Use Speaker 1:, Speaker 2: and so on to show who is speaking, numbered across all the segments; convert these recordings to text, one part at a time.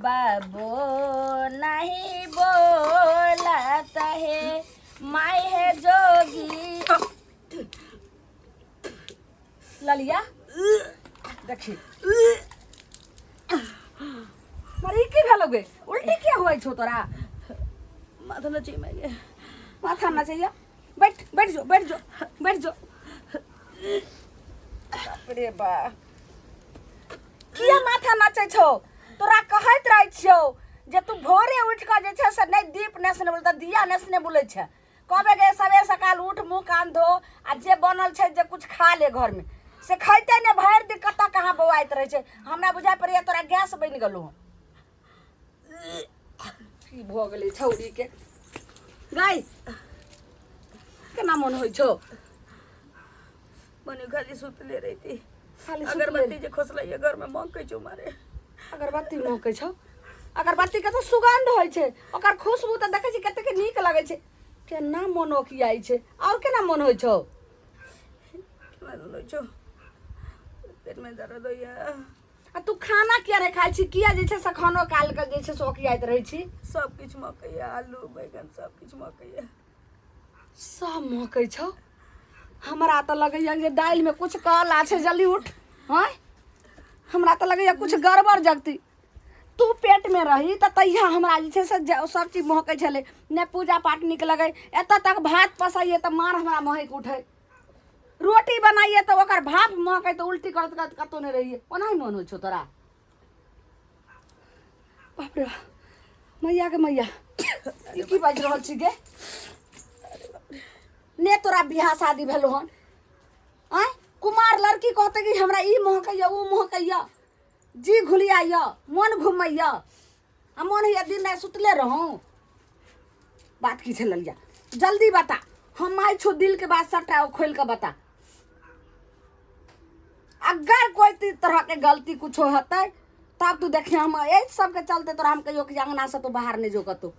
Speaker 1: बाबो नहीं बोलत है माय है जोगी। ललिया, देखी मरी की भेलो गे? उल्टी किया हुआ छो तोरा?
Speaker 2: माथा नची मैं गे।
Speaker 1: माथा नचैया? बैठ, बैठ जो, बैठ जो, बैठ जो। बाप रे बा, किया माथा नचै छौ? तोरा कहैत रहै छियौ जे तू भोरे उठि कऽ जे छै से नहि दीप नेसने बोल तऽ दिया नेसने बोलै छै। कहबै गे, सबेर सकाल उठ, मुँह कान धो आ जे बनल छै जे कुछ खा ले घरमे, से खैते नहि, भरि दिन कतऽ कहाँ बौआइत रहै छै। हमरा बुझाइ पड़ैया तोरा गैस बनि गेलौ हँ। की भऽ गेलै छौड़ीके गाय? केना मन होइ छौ?
Speaker 2: मने खाली सुतले रहिती।
Speaker 1: खाली सुतले।
Speaker 2: अगरबत्ती जे खोसलैया घर में महकै छौ मारे।
Speaker 1: अगरबत्ती महकै छौ? अगरबत्ती के तऽ सुगंध होइ छै, ओकर खुशबू तऽ देखै छी कतेक नीक लगै छै। केना मन ओकियाइ छै? आओर केना मन होइ छौ?
Speaker 2: केना मन होइ छौ? पेट में दर्द होइया।
Speaker 1: आ तू खाना किया नहि खाइ छी? किया जे छै से खानो काल के जे छै से ओकियाइत रहै छी?
Speaker 2: सब किछु महकैया, आलू बैगन सब किछु महकैया।
Speaker 1: सब महकै छौ? हमरा तऽ लगैया जे दालिमे कुछ काला छै। जल्दी उठ। हँ, हमरा तऽ लगैया कुछ गड़बड़ जगती। तू पेटमे रही तऽ तहिया हमरा जे छै से सब चीज महकै छलै ने, पूजा पाठ नीक लगै। एतऽ तक भात पसैयै तऽ मार हमरा महकि उठै, रोटी बनाइए तऽ ओकर भाप महकै तऽ उल्टी करैत करैत कतहु नहि रहियै। ओनाही मोन होइ छौ तोरा? बाप रे बाप, मैया के मैया, ई की बाजि रहल छी गे? ने तोरा बियाह शादी भेलो हन? आँय, कुमार लड़की कहते कि हमरा ई महकैया, ओ महकैया, जी घुलियाइया, मन घुमैया आ मन होइया दिन राति सुतले रहूँ। बात की छै ललिया? जल्दी बता। हम माय छो, दिल के बात सबटा खोलि कऽ बता। अगर कोई तरह के गलती कुछो हेतै तब तू देखिए, हम एहि सबके चलते तोरा हम कहियो कि अंगना से तू बाहर नहि जो कतौ।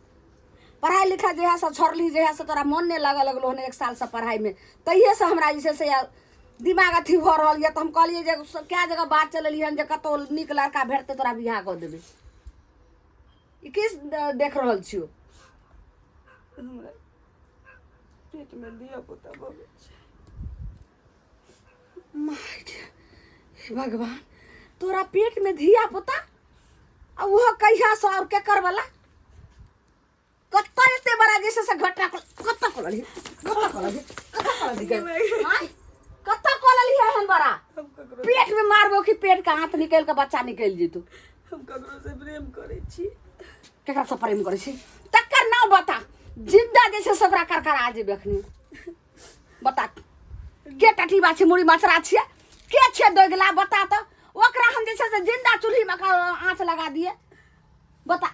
Speaker 1: पढ़ाइ लिखाइ जहियासँ छोड़ली, जहियासँ तोरा मन नहि लगऽ लगलो हन एक सालसँ पढ़ाइमे, तहिएसँ हमरा जे छै से दिमाग अथी भऽ रहल यऽ। तऽ हम कहलियै जे कए जगह बात चलेलियै हन जे कतहु नीक लड़का भेटतै, तोरा बियाह कऽ देबै। ई की देख रहल छियौ?
Speaker 2: हमरा पेटमे धिया पुता भऽ गेल छै।
Speaker 1: माय गे, हे भगवान, तोरा पेटमे धिया पुता? आ ओहो कहियासँ आओर केकर वाला? कतऽ एते बड़ा जे छै से घटना कतऽ कऽ लेलही? कतऽ कऽ लेलही? कतऽ कऽ लेलही गे? आँय? कतऽ कऽ लेलही एहन बड़ा?
Speaker 2: हम ककरो
Speaker 1: पेट में मारबो कि पेट के हाथ निकलि के बच्चा निकलि जेतौ।
Speaker 2: हम ककरो से प्रेम करै छी।
Speaker 1: केकरा से प्रेम करै छी? तकर नाम बता, जिंदा जे छै से ओकरा करकरा जेबै अखनी। बता, के टटीबा छै, मुड़ी मचरा छियै, के छै दोगला? बता तऽ, ओकरा हम जे छै से जिंदा चूल्ही में आँच लगा दिए। बता,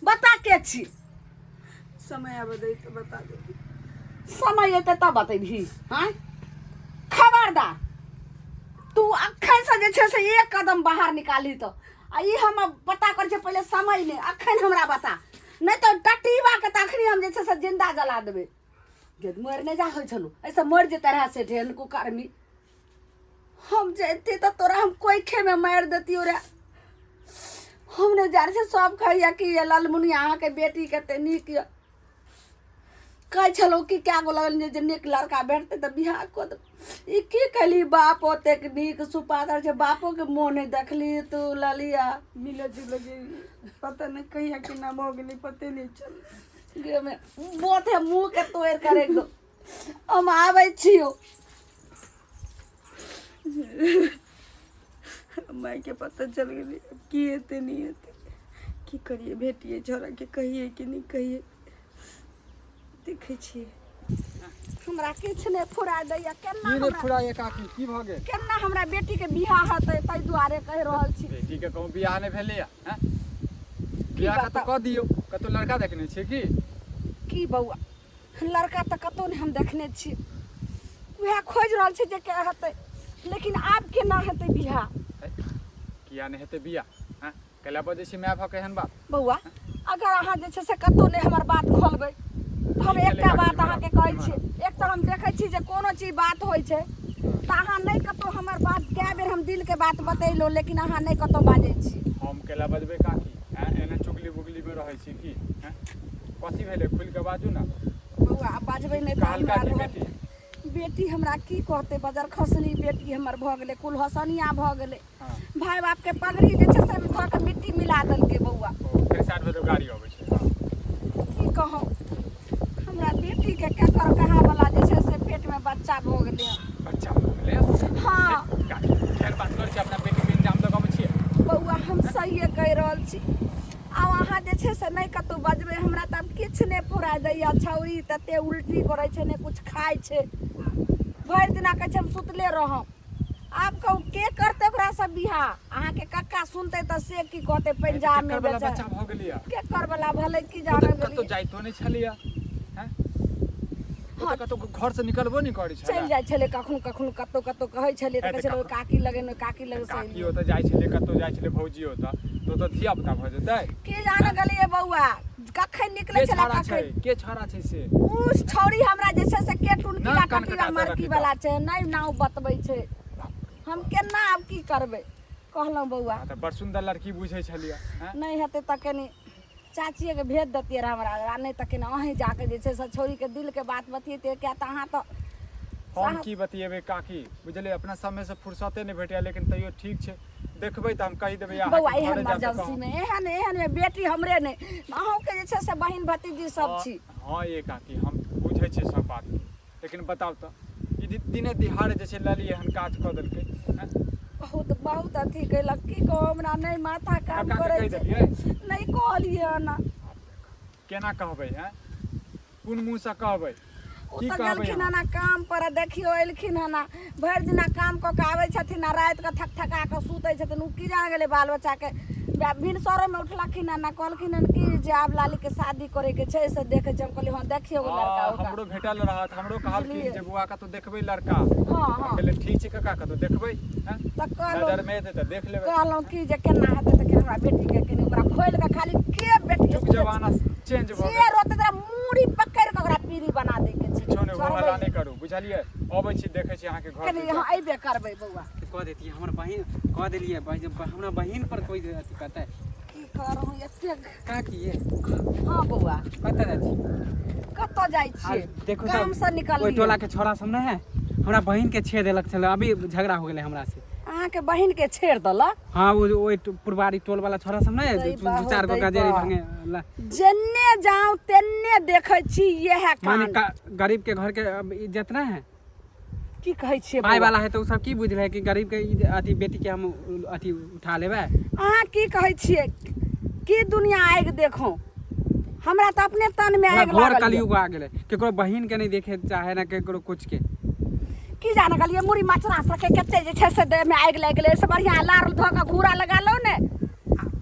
Speaker 1: बता, के छी?
Speaker 2: समय आबे दे तऽ बता दे।
Speaker 1: समय एतै तब बतेबही? आँय, खबरदार, तू अखन से जे छै से एक कदम बाहर निकाली तऽ आ ई हम पता करै छियै पहिले। समय नहि, अखन हमरा बता, नहि तऽ टटीबा के तऽ अखनी हम जे छै से जिंदा जला देबै। जे मरि नहि जा होइ छलू, एहिसँ मरि जेतै रहए से ढेन कुकर्मी। हम जैती तऽ तोरा हम कोइखेमे मारि देतियौ रे। हम नहि जानै छियै, सब कहैया कि ये ललमुनिया अहाँके बेटी कते नीक यऽ। कहै छलहुँ कि कए गो लगल जे नीक लड़का भेटतै तऽ बियाह कऽ देबै। ई की कहली? बाप ओतेक नीक सुपातर छै, बापोके मोह नहि देखली तू ललिया।
Speaker 2: मिलऽ जुलऽ गेली, पता नहि कहिया केना भऽ गेलै, पते नहि चललै।
Speaker 1: गे मे बोथे मुँह के तोड़ि कऽ राखि दो। हम आबै छियौ।
Speaker 2: मायके पता चल गेलै, आब की हेतै, नहि हेतै, की करियै? भेटियै छौड़ाके, कहियै कि नहि कहियै? देखै छियै।
Speaker 1: हमरा किछु नहि फुरा दैया केना।
Speaker 3: की रे
Speaker 1: हमरा
Speaker 3: फुराइए काकी, की भऽ गेल?
Speaker 1: केना हमरा बेटीके बियाह हेतै, ताहि दुआरे कहि रहल छी।
Speaker 3: बेटीके कहूँ बियाह नहि भेलैया? हैं, बियाह कतौ
Speaker 1: बताउ?
Speaker 3: कऽ दियौ। कतौ लड़का देखने छियै की?
Speaker 1: की बौआ, लड़का तऽ कतहु नहि हम देखने छी। उएह खोजि रहल छी जे के हेतै, लेकिन आब केना हेतै बियाह?
Speaker 3: है, किया नहि हेतै बियाह? हैं, कैला बजै छी माय भऽ के एहन बात?
Speaker 1: बौआ, अगर अहाँ जे छै से कतहु नहि हमर बात खोलबै तऽ हम
Speaker 3: की भेलै
Speaker 1: एकटा
Speaker 3: काकी?
Speaker 1: बात
Speaker 3: इम्हर
Speaker 1: अहाँके
Speaker 3: आउ,
Speaker 1: कहै
Speaker 3: इम्हर
Speaker 1: छी। एक तऽ हम देखै छी जे कोनो चीज बात होइ छै तऽ अहाँ नहि कतहु हमर बात, कए बेर हम दिलके बात बतेलहुँ, लेकिन अहाँ नहि कतहु बाजै छी।
Speaker 3: हम कैला बजबै काकी? हैं, दिल्लीमे रहै छी की हैं? कथी भेलै खुलि कऽ बाजू ने
Speaker 1: बौआ आब बाजबै नहि तऽ
Speaker 3: कहलका
Speaker 1: हमरा
Speaker 3: की
Speaker 1: रहत।
Speaker 3: बेटी
Speaker 1: बेटी हमरा की कहतै बजर खसनी बेटी हमर भऽ गेलै कुलहसनिया भऽ गेलै
Speaker 3: हँ
Speaker 1: भाय बापके पगड़ी जे छै से धऽ कऽ मिट्टी मिला देलकै बौआ
Speaker 3: ओ फेर साइड भेल गाड़ी अबै छै हँ
Speaker 1: की कहूँ हमरा बेटीके केकर कहाँ वाला जे छै से पेटमे बच्चा भऽ गेलै हँ
Speaker 3: बच्चा भऽ गेलै
Speaker 1: हँ
Speaker 3: काकी फेर बात करै छी अपना बेटीके इंजाम लगाबै छियै
Speaker 1: बौआ हम सहिए कहि रहल छी आब अहाँ जे छै से नहि कतहु बजबै हमरा तऽ आब किछु नहि फुराय दैए छौरी तते उल्टी करै छै नहि किछु खाइ छै भरि दिना कहै छै हम सुतले रहब आब कहू के करतै ओकरा से बियाह अहाँके कक्का सुनतै तऽ से की कहतै पंजाब में
Speaker 3: केकर वाला
Speaker 1: बेचारा
Speaker 3: बच्चा भऽ गेलैया
Speaker 1: केकर वाला भले की
Speaker 3: ओ
Speaker 1: जाने
Speaker 3: तऽ कतौ
Speaker 1: गेलियै
Speaker 3: जाइतो नहि छलैया हैं ओ तऽ कतौ घर से निकलबो नहि करै
Speaker 1: चलि
Speaker 3: छलै
Speaker 1: जाइ छलै कखनो कखनो कतौ कतौ कहै छलियै तऽ
Speaker 3: हे
Speaker 1: कहै
Speaker 3: तऽ
Speaker 1: छलै ओहि काकी लग ओहि काकी लग से
Speaker 3: काकी ओतऽ जाइ छलै कतौ जाइ छलै भौजी ओतऽ तऽ ओतऽ धिया पुता भऽ जेतै
Speaker 1: की जाने गेलियै बौआ कखन निकलै
Speaker 3: के
Speaker 1: छलै
Speaker 3: छौड़ा छै
Speaker 1: कखन
Speaker 3: के छौड़ा छै से
Speaker 1: उ छौड़ी हमरा जे छै से के टुनकी
Speaker 3: ना कान
Speaker 1: कटीला
Speaker 3: कटा देलक
Speaker 1: मरकी
Speaker 3: ई
Speaker 1: वाला छै नहि नाव बतबै छै हम केना आब की करबै कहलहुँ बौआ
Speaker 3: तऽ बड़ सुन्दर लड़की बुझै छलियै हैं
Speaker 1: नहि हेतै तऽ कनि चाचिएके भेज दैतियै रहए हमरा आ नहि तऽ कनि अहीँ जाकऽ जे छै से छौड़ीके दिलके बात बतियैतियै किएक तऽ अहाँ तऽ
Speaker 3: हम की बतियेबै काकी बुझलियै अपना समयसँ फुर्सते नहि भेटैए लेकिन तैयो ठीक छै देखबै तऽ हम कहि देबै अहाँके
Speaker 1: बौआ
Speaker 3: घरे
Speaker 1: एहन
Speaker 3: जाके कहब।
Speaker 1: इमरजेंसीमे एहन एहनमे बेटी हमरे नहि अहूँके जे छै से बहिन भतीजी सब छी
Speaker 3: हँ ये काकी हम बुझै छियै सब बात लेकिन बताउ तऽ ई दिने दिहाड़े जे छै लली एहन काज कऽ देलकै हैं?
Speaker 1: बहुत बहुत अथी कयलक की कहू हमरा नहि माथा काम
Speaker 3: काकाके
Speaker 1: करै
Speaker 3: कहि
Speaker 1: छै
Speaker 3: देलियै
Speaker 1: नहि कहलियै हन
Speaker 3: केना कहबै हैं कोन मुँहसँ कहबै
Speaker 1: ओ
Speaker 3: की
Speaker 1: तऽ
Speaker 3: कहबै
Speaker 1: गेलखिन
Speaker 3: अहाँ?
Speaker 1: हन आ काम पर आ देखियौ एलखिन हन आ भरि दिना काम कऽ कऽ आबै छथिन आ रातिके थक थका कऽ सुतै छथिन ओ की जाने गेलै बाल बच्चाके भिनसरोमे उठलखिन हन आ कहलखिन हन कि जे आब लालीके शादी करैके छै से देखै छै हम कहलियै हँ देखियौ एगो लड़का
Speaker 3: हँ,
Speaker 1: ओकरा
Speaker 3: हमरो भेटल रहत हमरो कहलखिन
Speaker 1: बुझलियै।
Speaker 3: जे बौआ कतौ देखबै लड़का
Speaker 1: हँ
Speaker 3: हम
Speaker 1: हँ
Speaker 3: कहलियै ठीक छै काका कतौ देखबै हैं?
Speaker 1: तऽ कहलहुँ
Speaker 3: नजर मे एतै तऽ देख लेबै
Speaker 1: कहलहुँ कि जे केना हेतै तऽ हमरा बेटीके कनि ओकरा खोलि कऽ खाली के बेटी
Speaker 3: युग जमाना चेंज भऽ
Speaker 1: जे
Speaker 3: गेल
Speaker 1: रोते तोरा मूड़ी पकड़ि कऽ ओकरा पीढ़ी बना दैके छै
Speaker 3: किछो नहि हो
Speaker 1: चढ़बै
Speaker 3: हल्ला नहि करू बुझलियै अबै छी देखै छी अहाँके घर
Speaker 1: कनि
Speaker 3: दिस
Speaker 1: अहाँ अयबे करबै बौआ
Speaker 4: कऽ देतियै हमर बहिन कऽ देलियै बहिन हमरा बहिन पर कोइ अथी करतै
Speaker 1: की करहु एतेक
Speaker 4: का किए
Speaker 1: हँ बौआ
Speaker 4: कतऽ जाइ छी
Speaker 1: कतऽ जाइ
Speaker 4: आ
Speaker 1: छियै
Speaker 4: देखो तऽ
Speaker 1: गामसँ
Speaker 4: ओहि
Speaker 1: निकललियै
Speaker 4: टोला के छोरा सब नहि है हमरा बहिन के छेड़ देलक छलै अभी झगड़ा हो गेलै हमरा से
Speaker 1: अहाँके बहिन के छेड़ देलक
Speaker 4: हाँ वो ओहि पुरबारी टोल वाला छोरा सब नहि है,
Speaker 1: दै
Speaker 4: दू
Speaker 1: बा
Speaker 4: दू
Speaker 1: हो,
Speaker 4: चार गो
Speaker 1: दै
Speaker 4: गजेरी
Speaker 1: बा।
Speaker 4: भांगे ला
Speaker 1: जेन्ने जाऊं तेन्ने देखै छी इएह
Speaker 4: माने
Speaker 1: कांड
Speaker 4: गरीब के घर के अब इज्जत ना है
Speaker 1: की कहै छियै
Speaker 4: पाई
Speaker 1: बौआ?
Speaker 4: वाला है तो उ सब की बुझ रहे कि गरीब के अथी बेटी के हम अथी उठा लेबै
Speaker 1: अहाँ की कहै छियै की दुनिया आगि देखो हमरा तऽ अपने तन में
Speaker 4: पूरा
Speaker 1: आगि
Speaker 4: घोर
Speaker 1: लागल यऽ।
Speaker 4: कलयुग आ गेलै केकरो बहिन के नहीं देखे चाहे ना केकरो कुछ के
Speaker 1: की जाने गेलियै मुड़ी मचरा सबके कते जे छै से देह में आगि लागि गेलै से बढ़िआँ लार धऽ कऽ घूरा लगा लो ने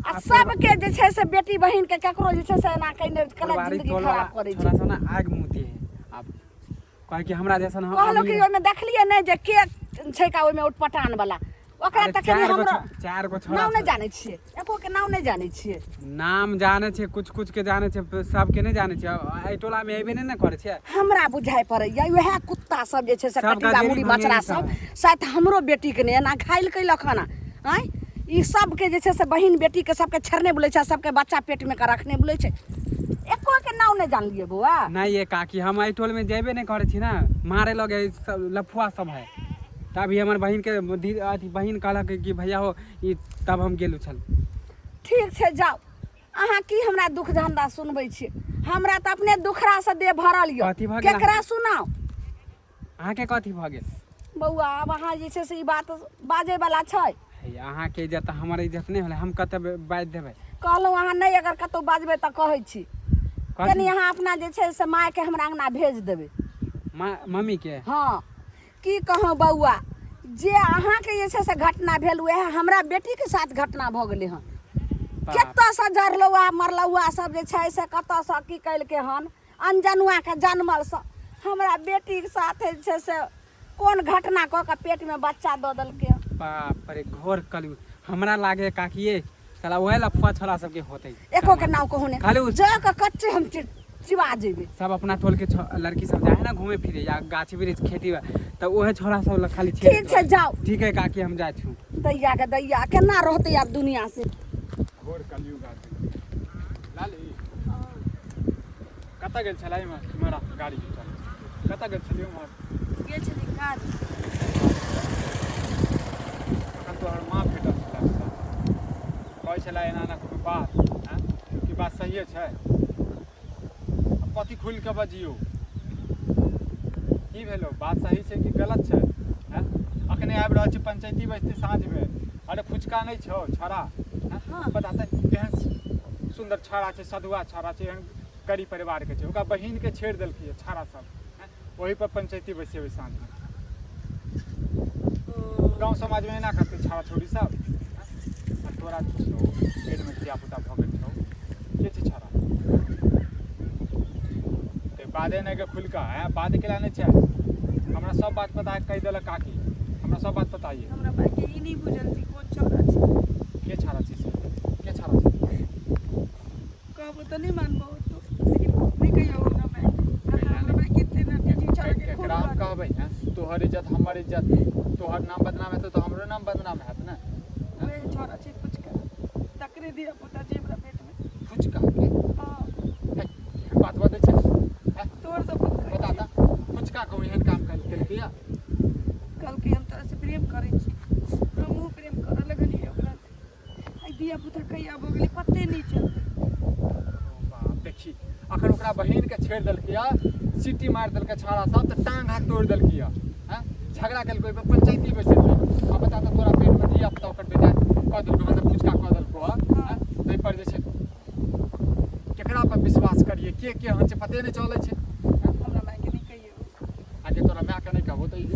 Speaker 1: आ सबके जे छै से बेटी बहिन के केकरो जे छै से एना कहिने केना
Speaker 4: फुलवारी
Speaker 1: जिंदगी
Speaker 4: टोल
Speaker 1: खराब
Speaker 4: वाला
Speaker 1: करै छै
Speaker 4: छोरा सब ना आगि मुँह है आब कहे कि हमरा जैसन हम
Speaker 1: कहलहुँ कि
Speaker 4: अमीर-
Speaker 1: ओहिमे देखलियै नहि जे के छै का ओहिमे उटपटान वाला ओकरा
Speaker 4: अरे
Speaker 1: तऽ कनि
Speaker 4: चारि गो
Speaker 1: हमरो
Speaker 4: चारि गो छोरा
Speaker 1: नाम नहि
Speaker 4: छै।
Speaker 1: जानै छियै एको के नाम नहि जानै छियै
Speaker 4: नाम जानै छै कुछ कुछ के जानै छै सबके नहि जानै छै एहि टोला मे एबे नहि ने करै छै
Speaker 1: हमरा बुझाइ पड़ैया उएह कुत्ता सब जे छै से
Speaker 4: सब
Speaker 1: कटीला
Speaker 4: गजेरी
Speaker 1: मुड़ी
Speaker 4: भंगेरी
Speaker 1: मचरा
Speaker 4: सब
Speaker 1: सब शायद हमरो बेटीके नहि एना घायल कयलक हन आँय ई सबके जे छै से बहिन बेटीके सबके छेड़ने बुलै छै आ सबके बच्चा पेटमे के रखने बुलै छै एको के नाम नहि जानलियै बौआ
Speaker 4: नहि ये काकी हम एहि टोल मे जेबे नहि करै छी ने मारे लगे सब लफुआ सब है तभी हमर बहिन के अथी बहिन कहलक कि भैया हो ई तब हम गेलू छल
Speaker 1: ठीक छै जाउ अहाँ की हमरा दुख धंधा सुनबै छियै हमरा तऽ अपने दुखरासँ देह भरल यऽ
Speaker 4: कथी भऽ गेल
Speaker 1: केकरा सुनाउ
Speaker 4: अहाँके कथी भऽ गेल
Speaker 1: बौआ आब अहाँ जे छै से ई बात बाजैवला छै
Speaker 4: हे अहाँके इज्जत हमर इज्जत नहि होलै हम कतऽ बाजि देबै
Speaker 1: कहलहुँ अहाँ नहि अगर कतहु बाजबै तऽ कहै छी
Speaker 4: कथी?
Speaker 1: कनि अहाँ अपना जे छै से मायके हमरा अङ्गना भेज देबै
Speaker 4: माँ मम्मीके
Speaker 1: हँ की कहूँ बौआ जे अहाँके जे छै से घटना भेल वएह हमरा बेटीके साथ घटना भऽ गेलै हन कतऽसँ जरलौआ मरलौआ सब जे छै से कतऽसँ की केलकै हन अनजनुआके जनमलसँ हमरा बेटीके साथ जे छै से कोन घटना कऽ कऽ पेटमे बच्चा दऽ देलकै हन
Speaker 4: बाप रे घोर कलयुग हमरा लागे काकिए साला वएह लफुआ छोरा सबके होतै
Speaker 1: एको के नाम कहू ने
Speaker 4: खाली
Speaker 1: जा कऽ कच्चे हम चिबा जेबै
Speaker 4: सब अपना टोल के लड़की सब जाए है ना घूमे फिरे या गाछी वृक्ष खेती बा तऽ ओहे छोरा सब लग खाली छेड़
Speaker 1: ठीक छै जाउ
Speaker 4: ठीक है काकी हम जाइ छी
Speaker 1: दैया के दैया केना रहतै आब दुनिया से
Speaker 3: घोर कलयुग आ गेल। लाली, कतऽ गेल छलै इम्हर इम्हर आ, गाड़ी चलै कतऽ गेल छलियै उम्हर?
Speaker 2: गेल छलियै काज।
Speaker 3: अखन तोहर माँ भेटल छलै हमरा, कहै छलै एना एना कोनो बात। आँय, की बात सहिए छै? आ कथी खुलि कऽ बजियौ, की भेलो? बात सही छै कि गलत छै? आँय, अखने आबि रहल छी, पंचायती बैसतै साँझमे। अरे फुचका नहि छौ छौड़ा?
Speaker 2: हँ।
Speaker 3: बता तऽ, एहन सुन्दर छौड़ा छै, सधुआ छौड़ा छै, एहन गरीब परिवारके छै, ओकरा बहिनके छेड़ देलकै छौड़ा सब। ओहि पर पंचायती बैसेबै साँझमे। गाँव समाजमे एना करतै छौड़ा छौड़ी सब? आ तोरा छौ पेटमे धियापुता भऽ गेल छौ, के छै छौड़ा? ते बादे नहि के खुलि कऽ आँय, बात केला नहि छै? हमरा सब बात पता कहि देलक काकी, हमरा सब बात पता ये।
Speaker 2: हमरा मायके ई नहि बुझल छै कोन छौड़ा छै।
Speaker 3: के छौड़ा छै से? के छौड़ा छै?
Speaker 2: कहबो तऽ नहि मानबो तू, लेकिन नहि कहियो हमरा मायके, हमरा मायके एते ने अथी छौड़ा के खूब
Speaker 3: केकरा हम कहबै? हैं, तोहर इज्जत हमर इज्जत, तोहर नाम बदनाम हेतौ तऽ हमरो नाम बदनाम हैत ने।
Speaker 2: वएह छौड़ा छै फुचका, तकरे धिया पुता छै हमरा पेटमे।
Speaker 3: फुचका के?
Speaker 2: हँ।
Speaker 3: है, केहन बात बजै छै? हैं?
Speaker 2: तोहर सब कहै
Speaker 3: बता
Speaker 2: छी।
Speaker 3: तऽ, फुचका कहूँ एहन काम केलकै या?
Speaker 2: कहलकै हम तोरा से प्रेम करै छी। हमहूँ प्रेम करऽ लगलियै ओकरा से। आइ धिया पुता कहिया भऽ गेलै पते नहि चललै।
Speaker 3: ओ बाप, देखी अखन ओकरा बहिन के छेड़ देलकै या, सीटी मारि देलकै छाड़ा सब तऽ टांग हाथ तोड़ि देलकै या। हैं, झगड़ा केलकै, ओहि पर पंचायती बैसेतै। आ बता तऽ, तोरा पेट में धिया पुता ओकर बेजाय कऽ देलको, मतलब फुचका कऽ देलको। हँ, ताहि पर जे छै केकरा पर विश्वास करियै? के के होइ छै पते नहि चलै छै।
Speaker 2: हमरा मायके नहि कहियौ।
Speaker 3: आगे तोरा मायके नहि कहबो तऽ ई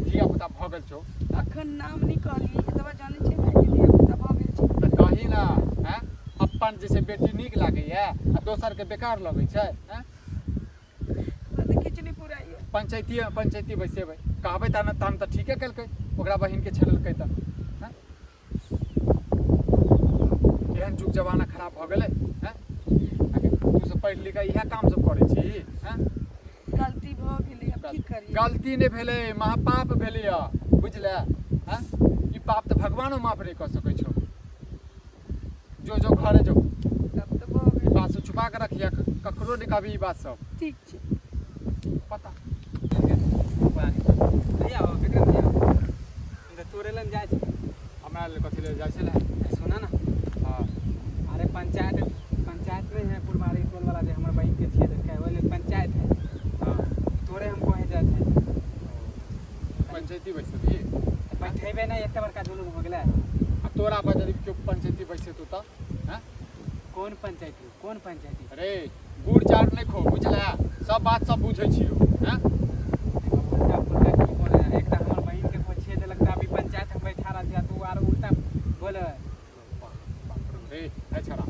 Speaker 3: धिया पुता भऽ गेल छौ।
Speaker 2: अखन नाम नहि कहलियै, एतबा जानै छियै मायके धिया पुता भऽ गेल छै।
Speaker 3: तऽ कही ने, हैं, अपन जे छै बेटी नीक लागैया आ दोसरके बेकार लगै छै? हैं?
Speaker 2: हमरा तऽ किछु नहि पुराइए।
Speaker 3: पंचायती पंचायती बैसेबै, कहबै तहन तहन तऽ ठीके केलकै ओकरा बहिनके छेड़लकै तऽ। हैं, एहन जुग जमाना खराब भऽ गेलै। हैं, आगे तू सब पढ़ि लिख कऽ इएह काम सब करै छी? हैं?
Speaker 2: गलती भऽ गेलै, आब की करियै?
Speaker 3: गलती नहि भेलै, महापाप भेलै यऽ, बुझले? हैं, ई पाप तऽ भगवानो माफ नहि कऽ सकै छौ। जो जो, घरे जो।
Speaker 2: तब तऽ भऽ
Speaker 3: ई
Speaker 2: गेल।
Speaker 3: बात सब छुपा कऽ रखिए, ककरो नहि कहबी ई बात सब।
Speaker 2: ठीक छै।
Speaker 3: पता
Speaker 4: भैया हो, विक्रम भैया, हम तऽ तोरे लग जाइ छी।
Speaker 3: हमरा लेल कथी लेल जाइ छलै?
Speaker 4: सुना ना।
Speaker 3: हँ।
Speaker 4: अरे पंचायत, पंचायत नहीं है पुरबारी टोल वाला जे हमर बहिन के छियै देलकै, ओहि लेल पंचायत है।
Speaker 3: हँ।
Speaker 4: तोरे हम कहे जाइ छै।
Speaker 3: पंचायती बैसबी?
Speaker 4: बैठेबे नहि, एते बड़का जुलूम हो गेलै।
Speaker 3: आ तोरा पर यदि केओ पंचायती बैसेतौ तऽ? हँ?
Speaker 4: कोन पंचायती, कोन पंचायती?
Speaker 3: अरे गुड़ चाउर नहि खो, बुझले? सब बात सब बुझै छियौ। हँ?
Speaker 4: देखो, उल्टा पुल्टा की बोले। एक तऽ हमर बहिन के कोइ छेड़ देलक तऽ अभी पंचायत हम बैठा रहल छी आ तू आर उल्टा बोले।
Speaker 3: बाप रे, है छड़ा,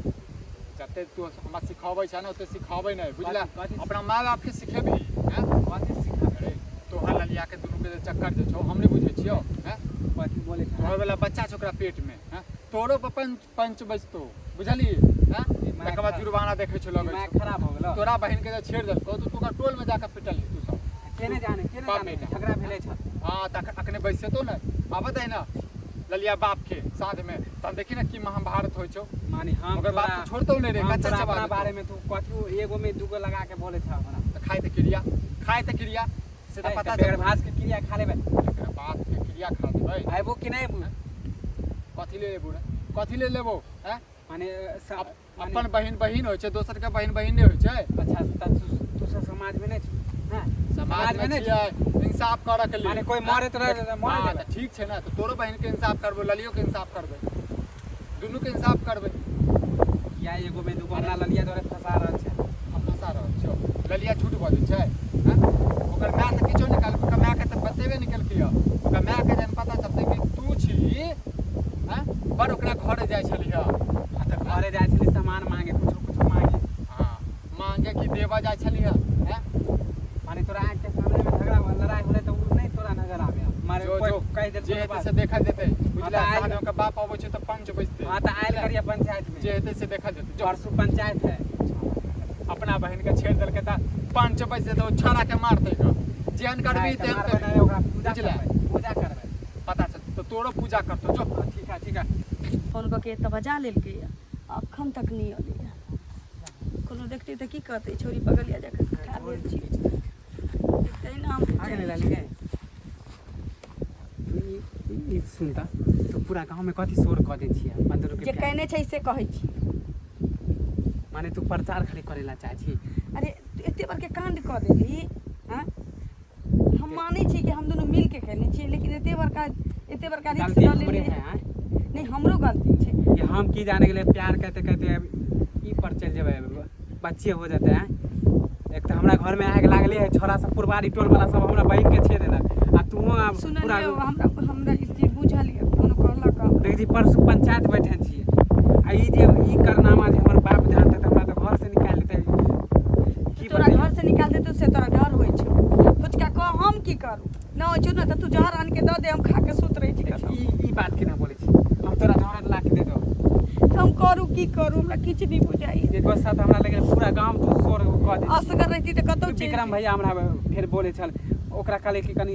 Speaker 3: जते तू हमरा सिखाबै छै ने ओते सिखाबै नहि, बुझले?
Speaker 4: कथी- कथी?
Speaker 3: अपना माय बाप के सिखेबही? हैं?
Speaker 4: कथी सिखा?
Speaker 3: अरे तोहर ललिया के दुनू के जे चक्कर जे छौ, हम नहि बुझै छियौ। हैं?
Speaker 4: कथी बोले छै?
Speaker 3: तोहर वाला बच्चा छौ ओकरा पेट में। हैं, तोरो पर पंच पंच बजतो, बुझलिही? हैं,
Speaker 4: दिमाग
Speaker 3: तकर बाद
Speaker 4: खराब।
Speaker 3: जुर्माना देखै छौ लगै
Speaker 4: दिमाग
Speaker 3: छौ।
Speaker 4: खराब हो गेलो।
Speaker 3: तोरा बहिन के जे छेड़ देलकौ तऽ तू ओकरा टोल में जाके पिटलही तू सब।
Speaker 4: केने जाने, केने
Speaker 3: बाप
Speaker 4: जाने
Speaker 3: बेटा।
Speaker 4: झगड़ा भेलै छल।
Speaker 3: हाँ, तऽ अखने बैसेतो ने, आबत है ने ललिया बाप के साँझ में, तहन देखी ने की महाभारत होइ छौ।
Speaker 4: माने हम
Speaker 3: ओकर बाप
Speaker 4: तोरा
Speaker 3: के छोड़तौ नहि रे,
Speaker 4: हम
Speaker 3: कच्चा
Speaker 4: तोरा
Speaker 3: चबा
Speaker 4: अपना
Speaker 3: देतौ।
Speaker 4: बारे में तू कथी एगो में दूगो लगा के बोले छ हमरा?
Speaker 3: तऽ खाय तऽ क्रिया, खाय तऽ क्रिया से तऽ पता
Speaker 4: बेगर भास के क्रिया खा लेबै।
Speaker 3: एकरा बाप के क्रिया खा देबै।
Speaker 4: आबो कि नहि आबू?
Speaker 3: कथी ले लेबो रे? कथी ले लेबो? हैं?
Speaker 4: माने
Speaker 3: अपन बहिन बहिन होइ छै, दोसर के बहिन बहिन नहि होइ छै।
Speaker 4: अच्छा, तऽ तू तू सब समाज में नहि छी? हाँ,
Speaker 3: समाज में
Speaker 4: नहि छी?
Speaker 3: छियै इंसाफ करऽ के लिए।
Speaker 4: माने कोइ मरैत रहै तऽ मरे
Speaker 3: हाँ,
Speaker 4: देबै।
Speaker 3: तऽ ठीक छै ने, तऽ तोरो बहिन के इंसाफ करबो, ललियो के इंसाफ करबै, दुनू के इंसाफ करबै।
Speaker 4: या एगो में दूगो हमरा ललिया द्वारा फंसा रहल छै।
Speaker 3: हम फंसा रहल छियौ? ललिया झूठ बजै छै? हैं? ओकर माय तऽ किछो नहि कहलकै, ओकर मायके तऽ बतेबे नहि केलकै यऽ। ओकर मायके जहन पता चलतै कि तू छी, हैं, बड़ ओकरा घरे जाइ छलिह।
Speaker 4: आ तऽ घरे जाइ छली सामान मांगे, कुछो कुछो मांगे।
Speaker 3: हाँ, मांगे कि देबऽ जाइ छलिह? हैं?
Speaker 4: माने तोरा आँख के सामने में झगड़ा लड़ाई होले तऽ उ नहि तोरा नजर आबे? मारे
Speaker 3: जो
Speaker 4: कोइ
Speaker 3: जो
Speaker 4: कहि देल
Speaker 3: जे
Speaker 4: कोनो
Speaker 3: हेतै
Speaker 4: बात।
Speaker 3: से देखल जेतै, बुझले?
Speaker 4: तऽ आयल-
Speaker 3: साँझमे ओकर बाप अबै छै तऽ पंच बैसतै।
Speaker 4: हाँ, तऽ आयल करिए पंचायत में।
Speaker 3: जे हेतै से देखल जेतै, जो।
Speaker 4: परसू पंचायत है।
Speaker 3: अपना बहिन के छेड़ देलकै तऽ पंच बैसतै तऽ ओ छौड़ा के मारतै गऽ। जेहन करबही
Speaker 4: नहि, तऽ
Speaker 3: तेहन
Speaker 4: मारबै
Speaker 3: करबही।
Speaker 4: नहि, ओकरा पूजा
Speaker 3: बुझले?
Speaker 4: करबै, पूजा करबै।
Speaker 3: पता चल तऽ तोरो पूजा करतौ, जो।
Speaker 4: हाँ, ठीक है, ठीक है।
Speaker 1: फोन कऽ के एतऽ बजा लेलकैए, अखन तक नहि एलैए।
Speaker 2: कोनो देखतै तऽ की कहतै छौरी बगलिया जकाँ ठाढ़ भेल छी तै ने हम
Speaker 4: आ गेलै लाली गे। ई ई सुन तऽ तू पूरा गाँवमे कथी शोर कऽ दै छियै अपन दुनूके
Speaker 2: जे
Speaker 4: प्यार?
Speaker 2: कहने छै से कहै छी
Speaker 4: माने तू प्रचार खाली करै ला चाहै छी
Speaker 2: अरे तू एते बड़के कांड कऽ देली आँ हम मानै छी कि हम दुनू मिल के केने छियै लेकिन एते बड़का रिस्क
Speaker 4: गलती
Speaker 2: लऽ
Speaker 4: हमरे
Speaker 2: लेली
Speaker 4: है आँय?
Speaker 2: नहि हमरो गलती छै
Speaker 4: कि हम की जाने गेलै प्यार कहते कहते अब ई पर चलि जेबै बच्चे हो जेतै आँय एक तऽ हमरा घरमे आगि लागले है छोरा सब पुरबारी टोल वाला सब हमरा बहिन के छे देलक आ तूहो आब पूरा
Speaker 2: सुनलियै हमरा हमरा ई चीज बुझल यऽ कोनो कहलक हँ।
Speaker 4: देख जी परसू पंचायत बैठल छियै आ ई जे ई कारनामा जे हमर बाप जानते तऽ हमरा तऽ घर से निकालि देतै की
Speaker 2: तोरा
Speaker 4: बतैयै?
Speaker 2: घर से निकाल देतौ से तोरा डर होइ छौ फुचका कह हम की करू न होइ छौ ने तऽ तू जहर आनि के दऽ दे हम खा के सुत रहै छी कतौ
Speaker 4: ई ई बात केना बोलै छी हम तोरा जहर ला के दे दो
Speaker 2: तऽ हम करू की करू हमरा किछु नहि बुझाइ
Speaker 4: जे गुस्सा तऽ हमरा लगे पूरा गाम तू शोर कऽ दे
Speaker 2: असगर रहिती तऽ कतौ चलि
Speaker 4: विक्रम भैया हमरा फेर बोले छल ओकरा कहले कि कनि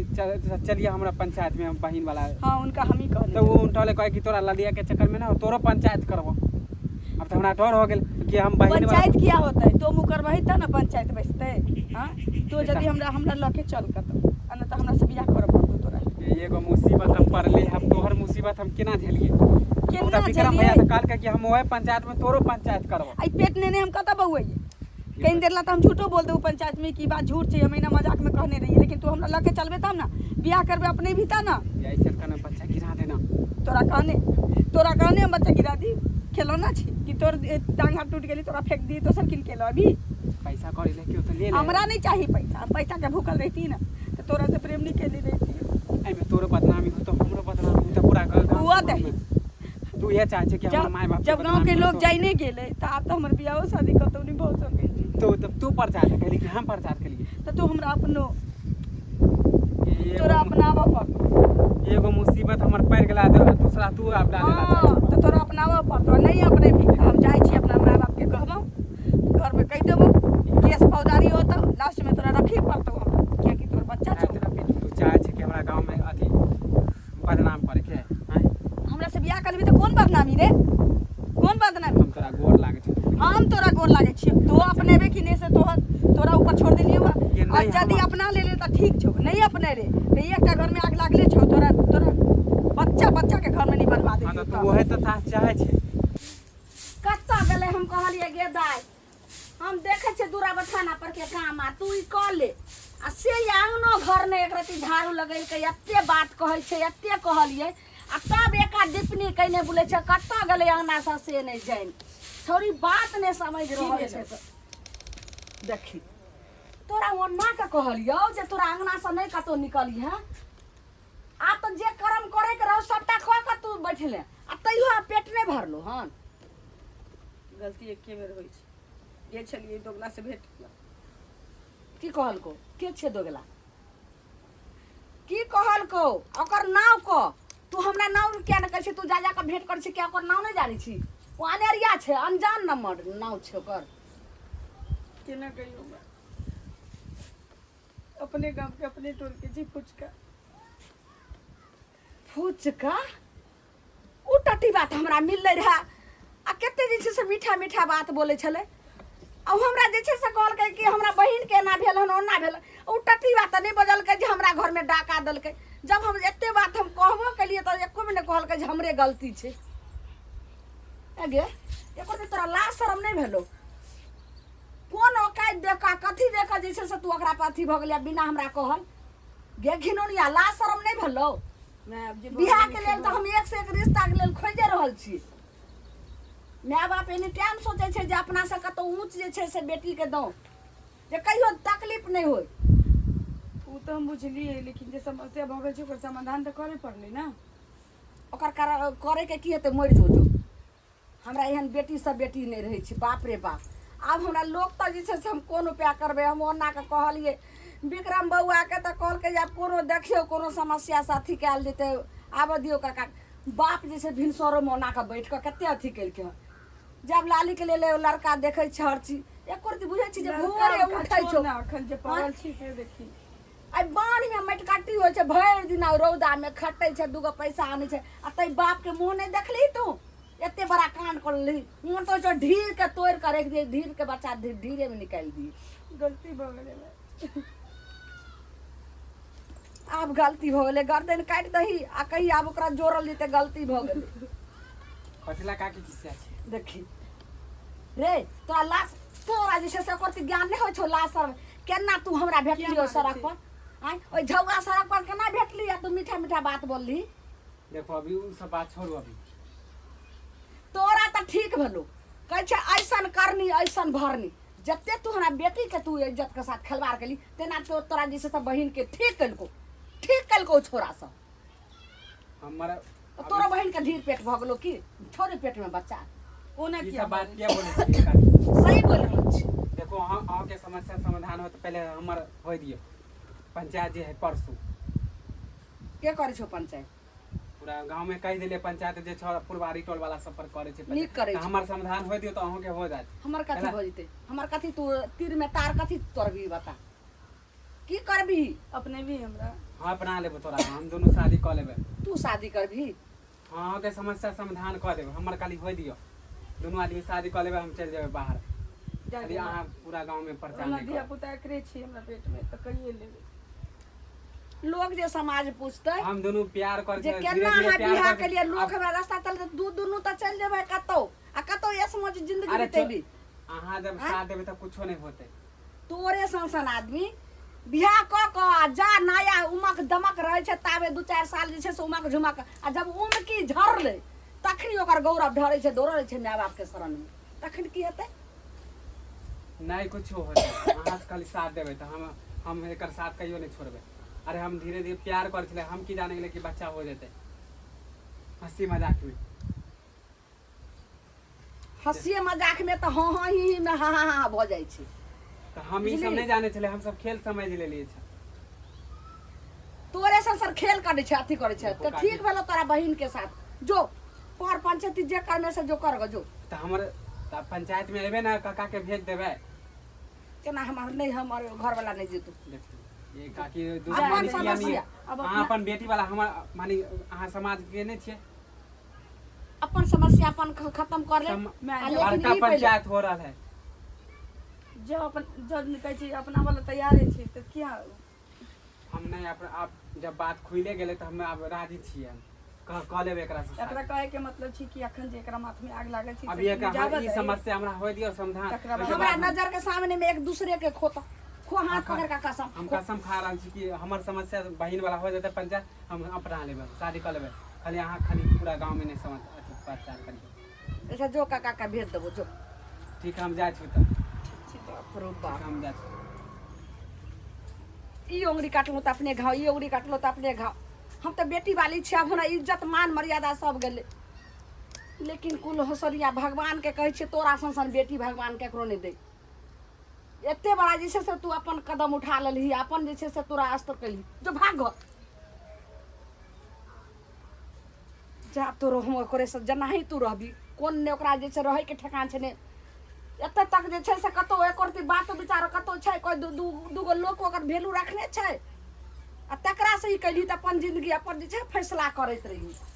Speaker 4: चलिए हमरा पंचायत में हम बहिन वाला
Speaker 2: हाँ उनका हम ही कहले
Speaker 4: तऽ ओ उठले कहे कि तोरा ललिया के चक्कर में ना तोरो पंचायत करबो अब तऽ हमरा डर हो गेल कि हम बहिन वाला
Speaker 2: पंचायत किया होतै तो मुकरबही तब ने पंचायत बैसतै हाँ तो यदि हमरा हमरा लऽ के चल कतौ आ नहि तऽ हमरा से बियाह करऽ पड़तौ तोरा
Speaker 4: एगो मुसीबत हम पड़ले हम तोहर मुसीबत हम केना झेलिए
Speaker 2: केना
Speaker 4: तऽ विक्रम
Speaker 2: झेलियै?
Speaker 4: भैया तऽ कहलकै कि हम ओहे पंचायत में तोरो पंचायत करबो
Speaker 2: आई पेट नेने हम कतऽ बौआइए कहीं देर ला तऽ हम झूठो बोल देबू पंचायत में कि ई बात झूठ छै हम एना मजाक में कहने रहियै लेकिन तू हमरा लऽ के चलबे तब ने बियाह करबे अपने भी तब ने
Speaker 4: ऐसे करना बच्चा गिरा देना
Speaker 2: तोरा कहने तोरा कहने हम बच्चा गिरा दी खेलौना छी कि तोर टांग हाथ टूट गेली तोरा फेंक दी दोसर किन के लो अभी
Speaker 4: पैसा कौड़ी लेके तो ले ले
Speaker 2: हमरा नहीं चाहिए पैसा हम पैसा के भूखल रहती ना तो तोरा से प्रेम नहीं केली रहती
Speaker 4: एहिमे तोरो बदनामी होतो हमरो बदनामी होतो पूरा गाँव
Speaker 2: हुआ दही।
Speaker 4: तू इहे चाहै छै कि हमर
Speaker 2: जब
Speaker 4: माय बाप
Speaker 2: जब गांव के लोग जाइने गेले तो आब तो हमर बियाहो शादी कतौ नहीं भऽ सकै छै
Speaker 4: तो तब तू प्रचार केली कि हम प्रचार केलिए
Speaker 2: तो तू हमरा अपनो
Speaker 4: एगो
Speaker 2: तोरा अपनाबऽ पड़तौ
Speaker 4: एगो मुसीबत हमर पड़ि गेला दूसरा तू आब डाले ला
Speaker 2: हाँ
Speaker 4: चाहै
Speaker 2: तो तोरा अपनाबऽ पड़तौ नहीं अपने भी हम जाइ छी अपना माय बाप के कहबौ घर में कहि देबौ केस फौजदारी होतौ लास्ट में तोरा रखही पड़तौ हमरा कियाकि तोर बच्चा छौ हमरा पेट में।
Speaker 4: तू चाहै छै कि हमरा गाँव में अथी बदनाम करे के आँय?
Speaker 2: हमरा से बियाह करबी तऽ कोन बदनामी रे कोन बदनामी
Speaker 4: हम तोरा गोर लागै छै
Speaker 2: हम तोरा गोर लागै छियौ तो अपनेबे कि नहि से तोहर तोरा ऊपर छोड़ देलियौ
Speaker 4: ये
Speaker 2: आ
Speaker 4: नहि
Speaker 2: यदि
Speaker 4: हम-
Speaker 2: अपना ले ले तऽ ठीक छौ नहीं अपने रे तऽ एकटा घरमे आग लागले छौ तोरा तोरा बच्चा बच्चा के घरमे नहीं बनवा
Speaker 4: हाँ
Speaker 2: देलियौ
Speaker 4: तऽ
Speaker 2: तऽ
Speaker 4: तू ओहे तऽ चाहै छै
Speaker 1: कतऽ गेलै हम कहलियै गे दाइ हम देखै छियै दूरा बथाना पर के काम आ तू ई कऽ ले आ से ई आङ्गनो घर नहि एक रत्ती झाड़ू लगेलकै एते बात कहै छै एते कहलियै आ तब एका डिपनी कयने बुलै छै कतऽ गेलै अङ्गनासँ से नहि जानि छौड़ी बात नहि समझ रहल छै तऽ देखी तोरा ओना के कहलियौ जे तोरा अङ्गनासँ नहि कतहु निकलिहे आब तऽ जे कर्म करैके रहौ सबटा कऽ कऽ तू बैठले आ तैयो आब पेट नहि भरलो हन
Speaker 2: गलती एके बेर होइ छै गेल छलियै दोगला से भेट
Speaker 1: की कहलको के छै दोगला की कहलको ओकर नाव कह तू हमरा नाव किया नहि कहै छी तू जा जा कऽ भेंट करै छी किया ओकर नाव नहि जानै छी ओ अनेरिया छै अनजान नंबर नाव छै ओकर
Speaker 2: केना कहियौ हमरा अपने गाम के अपने टोल के छी फुचका
Speaker 1: फुचका ओ टटी बात हमरा मिललै रहए आ कते जे छै से मीठा मीठा बात बोलै छलै आ ओ हमरा जे छै से कहलकै कि हमरा बहिनके एना भेल हन ओना भेल ओ टटी बात तऽ नहि बजलकै जे हमरा घरमे डाका देलकै जब हम एते बात हम कहबो केलियै तऽ एको बेर नहि कहलकै जे हमरे गलती छै गे एको दिन तोरा लाज शरम नहि भेलौ कोन औकात देख कऽ कथी देख कऽ जे छै से तू ओकरा पर अथी भऽ गेलै बिना हमरा कहल गे घिनौनिया लाज शरम नहि भेलौ
Speaker 2: माय आब जे भऽ
Speaker 1: बियाह
Speaker 2: गेलै
Speaker 1: के
Speaker 2: से
Speaker 1: लेल तऽ
Speaker 2: भऽ
Speaker 1: हम एक से एक रिश्ता के लेल खोजे रहल छी माय बाप एनी टाइम सोचै छै जे अपना से कतौ ऊँच जे छै से बेटी के दौ जे कहियो तकलीफ नहि होय
Speaker 2: ओ तऽ हम बुझलियै लेकिन जे समस्या भऽ गेल छै ओकर समाधान तऽ करऽ पड़लै ने
Speaker 1: ओकर करैके की हेतै मरि जो जो हमरा एहन बेटी सब बेटी नहि रहै छै बाप रे बाप आब हमरा लोक तऽ जे छै से हम कोन उपाय करबै हम ओना कऽ कहलियै विक्रम बौआके तऽ कहलकै जे आब कोनो देखियौ कोनो समस्यासँ अथी कयल जेतै आबऽ दियौ काका बाप जे छै भिनसरोमे ओना कऽ बैठ कऽ कते अथी केलकै हँ जब लालीके लेल एगो लड़का देखै छै हर चीज एको रत्ती बुझै छी जे भोरे उठै छौ
Speaker 2: अखन जे पड़ल छी से देखी
Speaker 1: आइ बान्हमे मटिकाटी होइ छै भरि दिना रौदामे खटै छै दूगो पैसा आनै छै आ तै बापके मुँह नहि देखली तू एते बड़ा कांड कर ली मन तो जो ढीर के तोड़ के रख दिए ढीर के बच्चा ढीरे में निकाल दिए।
Speaker 2: गलती भऽ गेलै माय।
Speaker 1: आब गलती भऽ गेलै, गर्दन काटि दही आ कही आब ओकरा जोड़ल जेतै गलती भऽ गेलै।
Speaker 4: कथी काकी खिसिया छै?
Speaker 1: देखी रे, तोरा लाश तोरा जे छै से ओकर ज्ञान नहि होइ छौ। लाश सर केना तू हमरा भेटली ओहि सड़क पर? आँय, ओहि झौआ सड़क पर केना भेटली आ तू मीठा मीठा बात बोलली?
Speaker 4: देखो, अभी उ सब बात छोड़ू अभी।
Speaker 1: तोरा तऽ ठीक भेलो, कहै छै ऐसन करनी ऐसन भरनी। जते तू हमरा बेटी के तू इज्जत के साथ खिलवाड़ केली तेना तो तोरा जे छै से बहिन के ठीक केलको, ठीक केलको छोरा सब।
Speaker 4: हमर
Speaker 1: तऽ तोरो बहिन के ढीर पेट भऽ गेलो की छोरे पेट में बच्चा?
Speaker 2: ओना
Speaker 4: ई
Speaker 2: किया
Speaker 4: सब बात
Speaker 2: बाजै
Speaker 4: किया बोलै छियै काकी?
Speaker 1: सही बोल रहल छी।
Speaker 4: देखो, अहाँके समस्या समाधान हो तऽ पहिले हमर होइ दियौ। पंचायत जे है परसू।
Speaker 1: के करै छौ पंचायत?
Speaker 4: पूरा गाँव में कहि देलियै, पंचायत जे छौ पुरबारी टोल वाला सब पर करै छै।
Speaker 1: नीक करै
Speaker 4: तऽ
Speaker 1: छै।
Speaker 4: हमर समाधान होइ दियौ तऽ अहूँके हो जायत।
Speaker 1: हमर कथी
Speaker 4: केना?
Speaker 1: भऽ जेतै? हमर कथी? तू तीर में तार कथी तोड़बही? बता, की करबही?
Speaker 2: अपने भी हमरा?
Speaker 4: हाँ, अपना लेबो तोरा, हम दुनू शादी कऽ लेबै।
Speaker 1: तू शादी करबही?
Speaker 4: हाँ, अहाँके समस्या समाधान कऽ देबै। हमर खाली होइ दियौ, दुनू आदमी शादी कऽ लेबै, हम चलि जेबै बाहर।
Speaker 2: जा
Speaker 4: खाली
Speaker 2: दियौ।
Speaker 4: अहाँ पूरा गाँव में प्रचार
Speaker 2: ओना
Speaker 4: नहि
Speaker 2: धिया
Speaker 4: करब।
Speaker 2: पुता एकरे छी हमरा पेट में तऽ कहिए लेबै।
Speaker 1: लोग जे समाज पूछतै
Speaker 4: हम दुनू प्यार कर
Speaker 1: जे केना अहाँ बियाह के लिए लोग हमरा रास्ता चलते दू दुनू तऽ चलि जेबै कतौ आ कतौ ऐसमो जे जिंदगी
Speaker 4: अरे
Speaker 1: बितेबी।
Speaker 4: अहाँ जब
Speaker 1: आँय?
Speaker 4: साथ देबै तऽ कुछो नहि होतै।
Speaker 1: तोरे सन सन आदमी बियाह कऽ कऽ आ जा नया उमक दमक रहै छै ताबे 2-4 साल जे छै से उमक झुमक, आ जब उमकी झरलै तखनी ओकर गौरव ढरै छै, दौड़ै छै माय बापके शरणमे, तखन की हेतै?
Speaker 4: नहि कुछो होतै, अहाँ से खाली साथ देबै तऽ हम एकर साथ कहियो नहि छोड़बै। अरे, हम धीरे धीरे प्यार करै छलै, हम की जाने गेलै कि बच्चा हो जेतै हंसी मजाक में।
Speaker 1: हँसिए मजाकमे तऽ हँ हँ ही ही मे हाँ हाँ हाँ भऽ जाइ छै।
Speaker 4: तऽ हम ई सब
Speaker 1: बुझली?
Speaker 4: नहि जानै छलै, हम सब खेल समझ लेलियै छै।
Speaker 1: तोरे सन सर खेल करै छै, अथी करै छै।
Speaker 4: देखो
Speaker 1: तऽ
Speaker 4: काकी।
Speaker 1: ठीक भेलो तोरा बहिन के साथ जो पर पंचायती जे करने से जो कर गो जो।
Speaker 4: तऽ हमर तऽ पंचायत में एबै ने, काका के भेज देबै।
Speaker 1: केना हमर नहि, हमर घरवाला नहि जेतौ।
Speaker 4: देखियौ ये काकी,
Speaker 1: अपन
Speaker 4: दुश्मनी किया
Speaker 1: समस्या।
Speaker 4: नहीं?
Speaker 2: अब
Speaker 4: अहाँ
Speaker 2: अपना
Speaker 4: अपन बेटी वाला हमर मानी अहाँ समाज के नहि छियै।
Speaker 1: अपन समस्या अपन खत्म कर ले। आ लेकिन
Speaker 4: बड़का
Speaker 1: ई पहिले
Speaker 4: पंचायत हो रहल है।
Speaker 2: जब अपन जब कहै छी अपना वाला तैयारे छी तऽ किया?
Speaker 4: हम नहीं आप जब बात खुले गेलै तऽ हम आब राजी छियै, हम कह कह लेबै एकरा से
Speaker 2: एकरा
Speaker 4: शादी।
Speaker 2: कहै के मतलब छी कि अखन जे एकरा माथ में आग लागल छै
Speaker 4: अभी
Speaker 2: से
Speaker 4: एक
Speaker 2: बुझाबऽ
Speaker 4: ई
Speaker 2: दही।
Speaker 4: समस्या हमरा होइ दियौ समाधान,
Speaker 2: तकरा बाद
Speaker 4: ओहिके
Speaker 1: हमरा
Speaker 4: बाद हम-
Speaker 1: नजर के सामने में एक दूसरे के खोता खो, हाथ पकड़ के कसम
Speaker 4: हम
Speaker 1: खो।
Speaker 4: कसम खा रहल छी कि हमर समस्या बहिन वाला हो जेतै पंचायत, हम अपना लेबै, शादी कऽ लेबै। खाली अहाँ खाली पूरा गाँव में नहि समझ अथी प्रचार करियौ।
Speaker 1: अच्छा जो, काका के भेज देबो, जो।
Speaker 4: ठीक है, हम जाइ छी तऽ।
Speaker 1: बाप रो बाप।
Speaker 4: हम जाइ छी।
Speaker 1: ई उंगली काटलहुँ तऽ अपने घाव, ई उंगली काटलहुँ तऽ अपने घाव। हम तऽ बेटी वाली छी, आब हमरा इज्जत मान मर्यादा सब गेलै। लेकिन कुल होसरिया भगवानके कहै छियै, तोरा सन सन बेटी भगवान केकरो नहि दै। एते बड़ा जे छै से तू अपन कदम उठा लेलही, अपन जे छै से तोरा अस्त्र केलही। जो भाग घर जा। तोरो हम ओकरे से जेनाही तू रहबी, कोन ने ओकरा जे छै रहैके ठेकान छै ने। एते तक जे छै से कतहु एको रत्ती बात विचार कतहु छै? कोइ दू दू दूगो लोक ओकर वैल्यू रखने छै? आ तकरा से ई कैलही तऽ अपन जिंदगी अपन जे छै फैसला करैत रही।